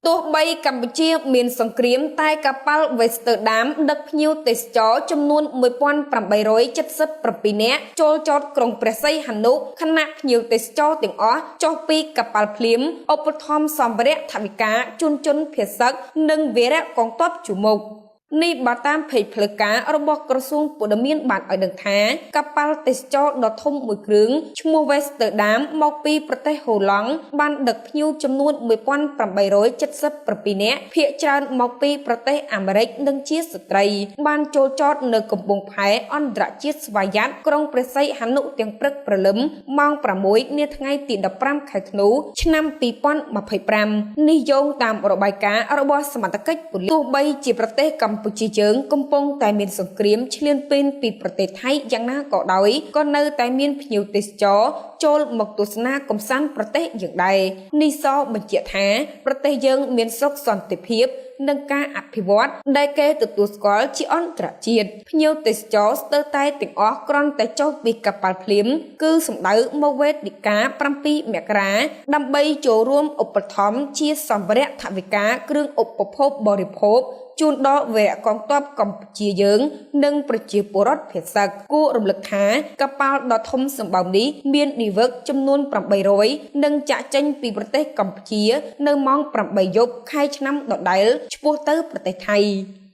ទោះបីកម្ពុជាមានសង្គ្រាមតែកប៉ាល់ Westerdam ដឹកភ្ញៀវទេសចរចំនួន1877នាក់ចូលចតក្រុងព្រះសីហនុខណៈភ្ញៀវទេសចរទាំងអស់ចុះពីកប៉ាល់ភ្លាមឧបត្ថម្ភសម្ភារៈថវិកាជូនជនភៀសសឹកនិងវីរៈកងទ័ពជួរមុខនេះបើតាមភេจផ្លូវការរបស់ក្រសួងព័ត៌មានបានឲ្យដឹងថាកប៉ាល់ទេសចរដ៏ធំមួយគ្រឿងឈ្មោះ Westerdam មកពីប្រទេសហូឡង់បានដឹកភ្ញៀវចំនួន1877នាក់ភាគច្រើនមកពីប្រទេសអាមេរិកនិងជាស្ត្រីបានចូលចតនៅកំពង់ផែអន្តរជាតិស្វយ័តក្រុងព្រះសីហនុទាំងព្រឹកព្រលឹមម៉ោង6នាថ្ងៃទី15ខែធ្នូឆ្នាំ2025នេះយោងតាមរបាយការណ៍របស់សមត្ថកិច្ចប៉ូលីសទោះបីជាប្រទេសកម្ពុជាយើងកំពុងតែមានសង្គ្រាមឈ្លានពានពីប្រទេសថៃយ៉ាងណាក៏ដោយក៏នៅតែមានភ្ញៀវទេសចរចូលមកទស្សនាកំសាន្តប្រទេសយើងដែរនេះសបញ្ជាក់ថាប្រទេសយើងមានសុខសន្តិភាពនិងការអភិវឌ្ឍដែលគេទទួលស្គាល់ជាអន្តរជាតិភ្ញៀវទេសចរស្ទើរតែទាំងអស់គ្រាន់តែចុះពីកប៉ាល់ភ្លាមគឺសម្ដៅមកវេទិកា7មករាដើម្បីចូលរួមឧបត្ថម្ភជាសម្ភារៈថវិកាគ្រឿងឧបភោគបរិភោគជូនដល់វីរៈកងទ័ពកម្ពុជាយើង និងប្រជាពលរដ្ឋភៀសសឹកគួររំលឹកថាកប៉ាល់ដ៏ធំសម្បើមនេះមាននាវិកចំនួន800និងចាក់ចេញពីប្រទេសកម្ពុជា នៅម៉ោង8យប់ខែឆ្នាំដដែលឆ្ពោះទៅប្រទេសថៃ។